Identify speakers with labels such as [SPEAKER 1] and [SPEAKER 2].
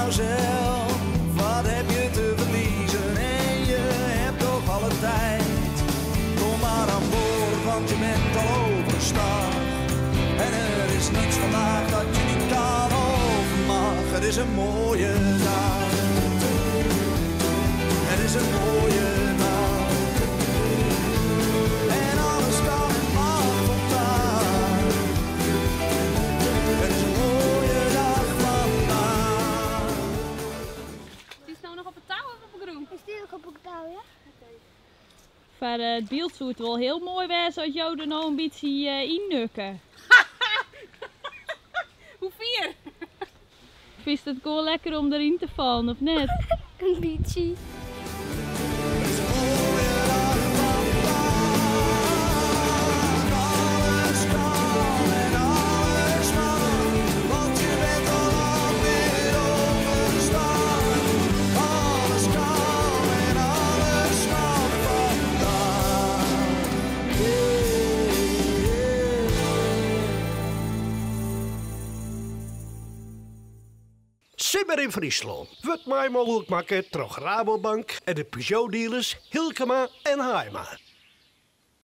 [SPEAKER 1] jouzelf, wat heb je te verliezen en je hebt toch alle tijd. Kom maar aan boord, want je bent al overstag. En er is niets vandaag dat je niet kan of mag. Het is een mooie dag. Het is een mooie dag. En alles kan en mag vandaag. Het is een mooie dag vandaag.
[SPEAKER 2] Is het nou nog op het touw of op het groen?
[SPEAKER 3] Is die ook op het touw, ja?
[SPEAKER 4] Voor het beeld zou het wel heel mooi zijn als jou er nou een beetje innukken.
[SPEAKER 2] Hoe vier?
[SPEAKER 4] Vind je het gewoon lekker om erin te vallen, of net?
[SPEAKER 3] Een beetje.
[SPEAKER 1] Het is een mooie dag vandaag. Alles kan en alles mag, want je bent al lang weer overstag. Alles kan en alles mag vandaag. Yeah.
[SPEAKER 5] Simmer in Friesland. Wurdt mei mooglik makke troch Rabobank en de Peugeot-dealers Hylkema en Haima.